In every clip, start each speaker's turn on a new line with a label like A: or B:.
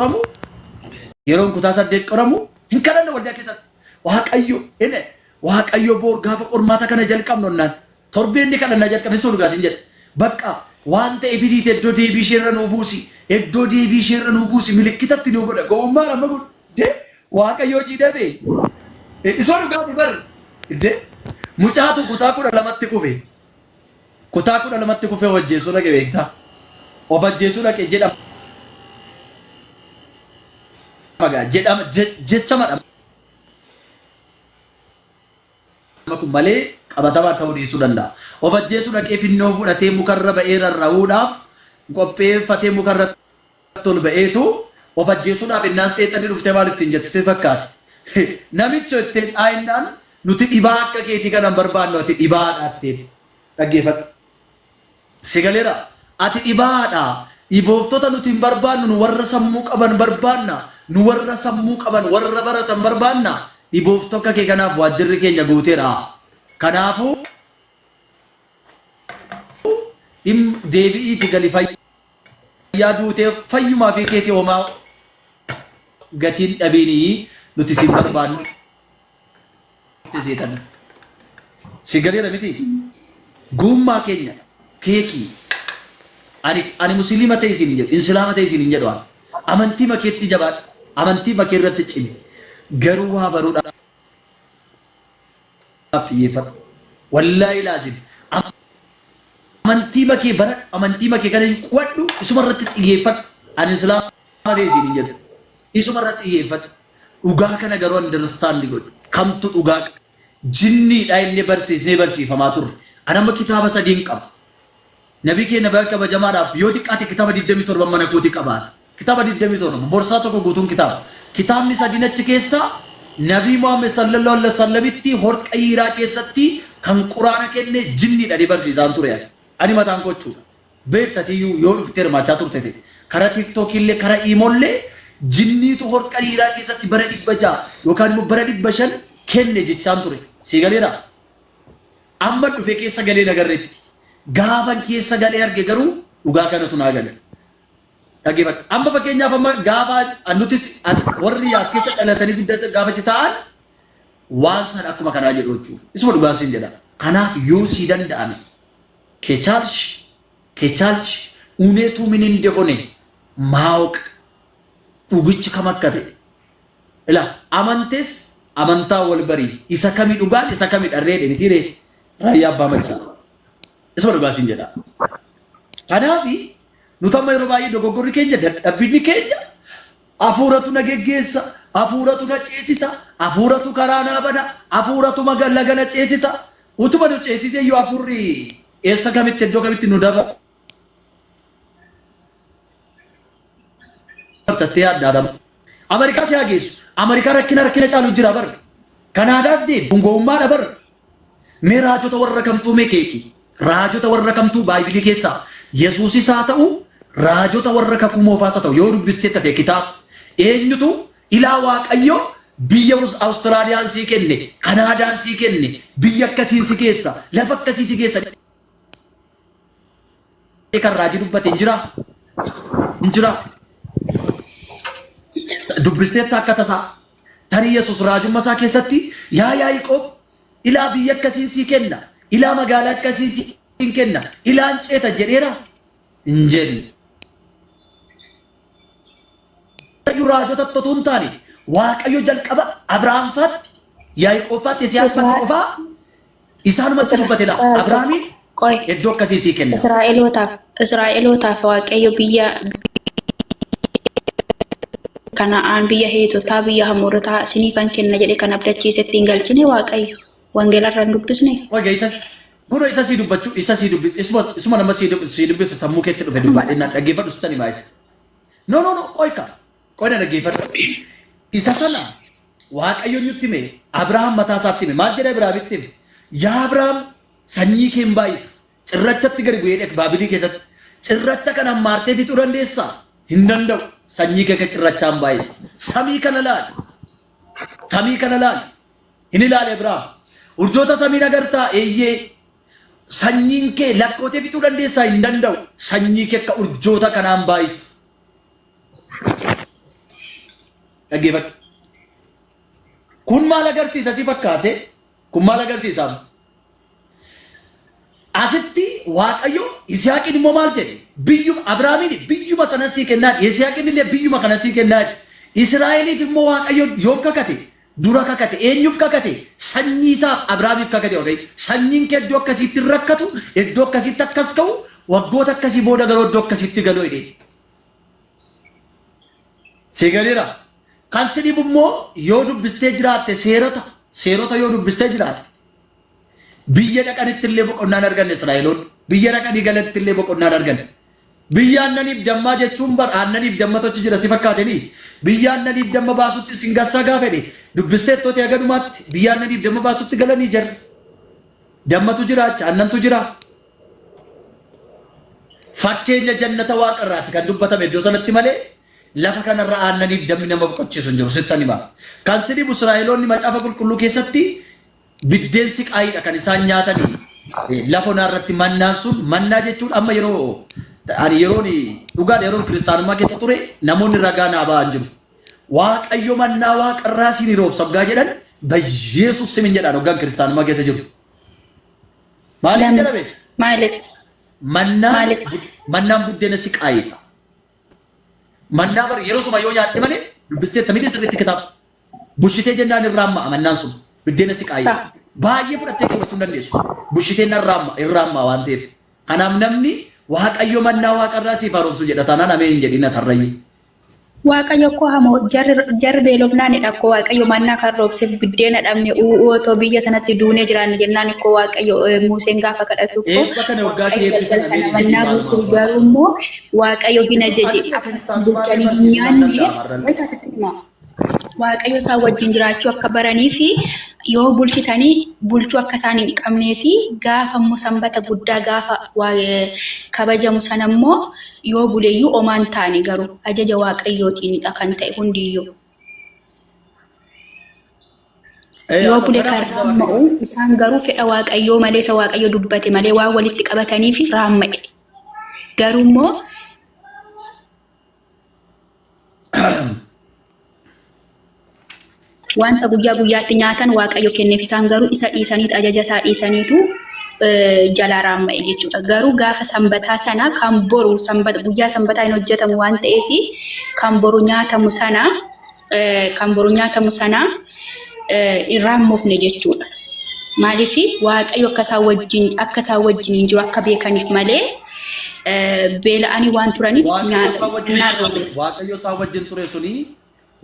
A: Qoramu yeroon kutaa 8 qoramu hin kadhanna waldaa keessatti. Waaqayyo ene Waaqayyo boor gaafa qormaata kana jalqabnu onnaan torbee inni kadhannaa jalqabe sun dhugaa sin jedha. Bakka waan ta'e fidiite iddoo deebii isheerra nuu buusi iddoo deebii isheerra nuu buusi milikkitatti nuu godha gowwummaan amma kun de Waaqayyo hojii dhabe isoo dhugaati bar de mucaatu kutaa 12tti kufe Kutaa 12tti kufee of ajjeesuu dhaqe beektaa? Of ajjeesuu dhaqe jedhama gaa jedhama jechamadha kun malee qabatamaan ta'uu dhiisuu danda'a. Of ajjeesuu dhaqee finnoo fudhatee mukarra ba'ee rarra'uudhaaf qopheeffatee mukarra ol ba'eetu of ajjeesuudhaaf innaan seexanni dhuftee maal ittiin jette si fakkaate? Namicho ittiin dhaa'innaan nuti dhibaa akka keetii kana hin barbaannu ati dhibaadha ittiin. Dhaggeeffadhu. Si galeera? Ati dhibaadha. Dhibooftota nuti hin barbaannu nu warra sammuu qaban barbaanna. Nu warra sammuu qaban warra baratan barbaanna. Dhibooftu akka kee kanaaf waajjirri keenya guuteera. Kanaafuu deebi'iiti gali fayyaa duutee fayyumaa fi keetii homaa gatiin dhabiinii nuti siin barbaannu jette seexanni. Si galeera miti? Guummaa keenya keekii ani ani musliima ta'e siin hin jedhu insilaama ta'e siin hin jedhu ani. Amantii makeetti jabaadhu amantii makee irratti cimi garuu waa baruudhaaf xiyyeeffadhu. Wallaahi laazim amantii makee baradhu amantii makee kana hin qu'adhu isuma irratti xiyyeeffadhu ani islaama ta'e siin hin jedhu isuma irratti xiyyeeffadhu dhugaa kana garuu understand godhi kamtu dhugaa jinniidha inni barsiisnee barsiifamaa turre ani amma kitaaba sadiin qaba Nabii keenya bara kabajamaadhaaf yoo xiqqaate kitaaba 27 mana kooti qabaata. Kitaaba 27 borsaa tokko guutuun kitaaba. Kitaabni sadiin achi keessaa Nabii Muhammad sallallahu alaihi wasallamitti horqa hiiraa keessatti kan quraana kenne jinniidha ni barsiisaan ture ani. Ani mataan koo jechuudha. Beektatiyyuu yoo dhuftee hirmaachaa turte ta'e karaa tiiktookii illee karaa iimoollee jinniitu horqa hiiraa keessatti bara 600 yookaan immoo bara 500 kenne jechaan ture. Sii galeeraa? Amma dhufee keessa galee hin agarretti. Gaafan keessa galee arge garuu dhugaa kanatu naa gale. Dhaggeeffadhu. Amma fakkeenyaaf amma gaafa nutis warri as keessa dhalatanii guddatan gaafa achi taa'an waan sana akkuma kanaa jedhu jechuudha. Isuma dhugaan siin jedha. Kanaaf yoo sii danda'ame kechaalsh kechaalsh uneetuu min indehone maawq dhugichi kam akka ta'e Ilaa amantes amantaa wal barii isa kami dhugaan isa kami dharree jedhe miti ree raayyaa abbaa maccaa. Isuma dhugaa siin jedha. Kanaafi nuti amma yeroo baay'ee dogoggorri keenya dadhabbinni keenya hafuuratu na geggeessa, hafuuratu na ceesisa, hafuuratu karaa naa bana, hafuuratu laga na ceesisa. Utuma nu ceesisee iyyuu hafuurri eessa kamitti iddoo kamitti nu daba. Sattee adda adama. Ameerikaa si haa geessu. Ameerikaa rakkina rakkina caalu jira bar. Kanaadaas deemi. Kun gowwummaadha bar. Mee raajota warra kamtuu mee keeki. Raajota warra kamtuu baaybilii keessaa Yesuusis haa ta'u raajota warra kakuu moofaas haa ta'u yoo dubbistee ta'e kitaaba eenyutu ilaa Waaqayyo biyya Awustiraaliyaan sii kenne Kanaadaan sii kenne biyya akkasiin si keessa lafa akkasii si keessa kan raajii dubbate hin jiraa? Hin jiraa? Dubbisteetta akka tasaa. Tarii Yesuus raajummaa isaa keessatti yaa Yaaqoob ilaa biyya akkasiin sii kenna, ilaa magaalaa akkasiin siin kenna, ilaan ceeta jedheera hin jenne. Waaqayyo raajota otoo hin taane Waaqayyo jalqaba Abrahaam faatti, Yaaqoob faatti, Yisihaaq faatti qofaa isaanumatti dubbate laa. Abrahaamiin
B: Qoy.
A: iddoo akkasii sii kenna.
B: Israa'elootaaf Waaqayyo biyya Kana'aan, biyya Heetotaa, biyya Hamoorotaa isiniifan kenna jedhe kan abdachiisetti hin galchine Waaqayyo. Wangeelarra hin dubbisne.
A: Oge isa kunoo isa sii dubbachuu isa sii dubbis isuma isuma nama sii dubbisa sii dubbisa sammuu keetti dhufe dubbadhe naan dhaggeeffadhu sitan himaa isa. No no no qoy ka qoy na dhaggeeffadhu. Isa sana Waaqayyo nutti hime Abrahaam mataa isaatti hime maal jedhe Abrahaamitti hime yaa Abrahaam sanyii kee hin baay'isa cirrachatti gadi bu'ee dhaqe Baabilii keessatti cirracha kana hammaartee fixuu dandeessaa hin danda'u sanyii kee akka cirrachaa hin baay'isa samii kana laali samii kana laali hin ilaale Abrahaam urjoota samiin agartaa eeyyee sanyiin kee lakkootee fixuu dandeessaa hin danda'u sanyii kee akka urjoota kanaan baay'isa. Dhaggeeffadhu. Kun maal agarsiisa si fakkaate? Kun maal agarsiisa? Asitti Waaqayyo Yisihaaqiin immoo maal jedhe? Biyyuma Abrahaamiin biyyuma sana sii kennaa jedhe. Yisihaaqiin illee biyyuma kana sii kennaa jedhe. Israa'eliif immoo Waaqayyo yoom kakate? Dura kakate. Eenyuuf kakate? Sanyii isaaf Abrahaamiif kakate Waaqayyo. Sanyiin kee iddoo akkasiitti hin rakkatu, iddoo akkasiitti akkas ka'u, waggoota akkasii booda garuu iddoo akkasiitti galu jedheen. Si galeera. Kan si dhibu immoo yoo dubbistee jiraatte seerota, seerota yoo dubbistee jiraatte biyya dhaqanitti illee boqonnaa hin arganne Israa'eloonni. Biyya dhaqanii galanitti illee boqonnaa hin arganne. Biyya aannaniif dammaa jechuun bar aannaniif dammatu achi jira si fakkaatanii. Biyya aannaniif damma baasutti isin gassaa gaafa jedhe dubbisteettooti haga dhumaatti biyya aannaniif damma baasutti galanii jarri. Dammatu jira achi aannantu jira. Fakkeenya jannata waaqarraati kan dubbatame iddoo sanatti malee lafa kanarra aannaniif dammi nama boqochiisu hin jiru sittan hima. Kan si dhibu Israa'eloonni macaafa qulqulluu keessatti biddeen siqaayiidha kan isaan nyaatanii lafa onaa irratti mannaan sun mannaa jechuun amma yeroo ani yeroon dhugaadha yeroon kiristaanummaa keessa ture namoonni ragaa naa ba'an jiru. Waaqayyo mannaa waaqarraa siin roobsa hoggaa jedhan bayyeesus simin jedhaan hoggaan kiristaanummaa keessa jiru. Maaliif
B: Lama.
A: jedhame?
B: Maaliif?
A: Mannaan
B: Maaliif?
A: mannaan buddeena siqaayiidha. Mannaa bar yeroo suma yoo nyaatte malee dubbisteetta miti sirriitti kitaaba. Bushitee jennaan irraa ma'a mannaan sun biddeena siqaayiidha.
B: Sa.
A: Baay'ee fudhattee qabachuu hin dandeessu. Bushitee irraa ma'a waan ta'eef. Kanaaf namni Waaqayyo mannaa waaqarraa siif haroomsu jedha taanaan ameen hin jedhin atarrayyee.
B: Waaqayyo koo hamoo jarri beelofnaanidha koo Waaqayyo mannaa kan roobseef biddeena dhabne u'uu otoo biyya sanatti duunee jiraanne jennaan koo Waaqayyo Museen gaafa kadhatu koo
A: Eebba kana waggaa si
B: Waaqayyo
A: eebbisan
B: galgal
A: ameen
B: kana
A: hin jedhin
B: mannaa
A: maaluma
B: buusuuf garuu immoo Waaqayyo hin
A: Yesuus
B: ajaje
A: anis
B: akka
A: kiristaanummaa kee
B: bulchanii hin
A: barsiisuu nan
B: nyaanne
A: danda'a har'allee.
B: wayita asitti hima. Waaqayyo isaan wajjin jiraachuu akka baranii fi yoo bulchitanii bulchuu akka isaan hin qabnee fi gaafa immoo sanbata guddaa gaafa kabajamu sana immoo yoo buleyyuu omaan taane garuu ajaja waaqayyootiinidha kan ta'e hundiyyuu. Yoo bule kan raamma'u isaan garuu fedha waaqayyoo malee isa waaqayyo dubbate malee waan walitti qabataniif raamma'e. Garuu immoo wanta guyyaa guyyaatti nyaatan Waaqayyo kenneef isaan garuu isa dhiisaniitu ajaja isaa dhiisaniitu jalaa raamma'e jechuudha. Garuu gaafa sanbataa sana kan boru sanbata guyyaa sanbataa hin hojjetamu waan ta'eef kan boru nyaatamu sana kan boru nyaatamu sana hin raammofne jechuudha. Maaliif Waaqayyo akka isaan wajjin hin jiru akka beekaniif malee beela'anii waan turaniif
A: Waaqayyo isaan wajjin ture Waaqayyo isaan wajjin ture suni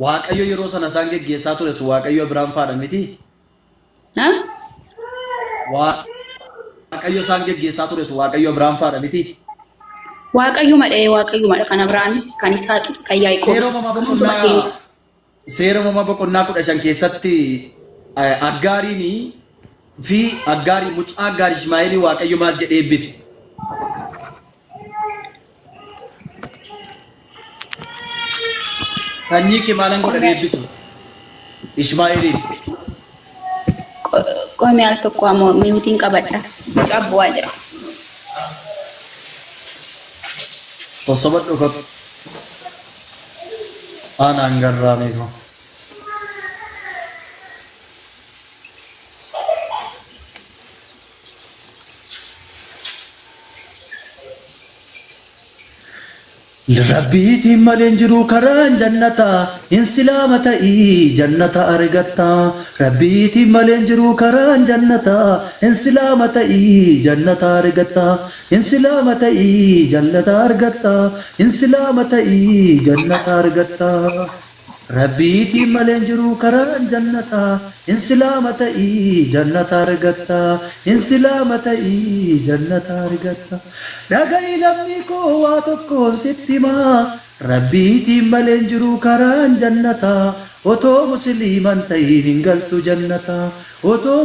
A: Waaqayyo yeroo sana isaan geggeessaa ture sun Waaqayyo Abiraam faadha miti? Waaqayyo isaan geggeessaa ture sun Waaqayyo Abiraam faadha miti?
B: Waaqayyumadha Waaqayyumadha kan Abrahaamis kan Isaaqis kan
A: Seera
B: Yaaqoobis
A: uumamaa
B: hunduma keenya.
A: boqonnaa Seera uumamaa boqonnaa 15 keessatti Aggaariin fi Aggaarii mucaa Aggaar Ishmaa'eelii Waaqayyo maal jedhee eebbise? Sanyii kee maalan godha
B: Qomee
A: eebbise? Ishmaa'eeliin.
B: Qomee al tokko ammoo miyuutiin qabadha. Mucaa bu'aa jira.
A: Sossobadhu kottu. Anaan garraamii koo. Rabbiitiin malee hin jiru karaan jannataa hin silaama ta'ii jannata argatta. Rabbiitiin malee hin jiru karaan jannataa hin silaama ta'ii jannata argatta. Hin silaama ta'ii jannata argatta. Hin silaama ta'ii jannata argatta. Rabbiitiin malee hin jiru karaan jannataa hin silaama ta'ii jannata argatta hin silaama ta'ii jannata argatta dhaga'i lammii koo waa tokkoon sitti himaa Rabbiitiin malee hin jiru karaan jannataa otoo musiliiman ta'iin hin galtu jannataa otoo.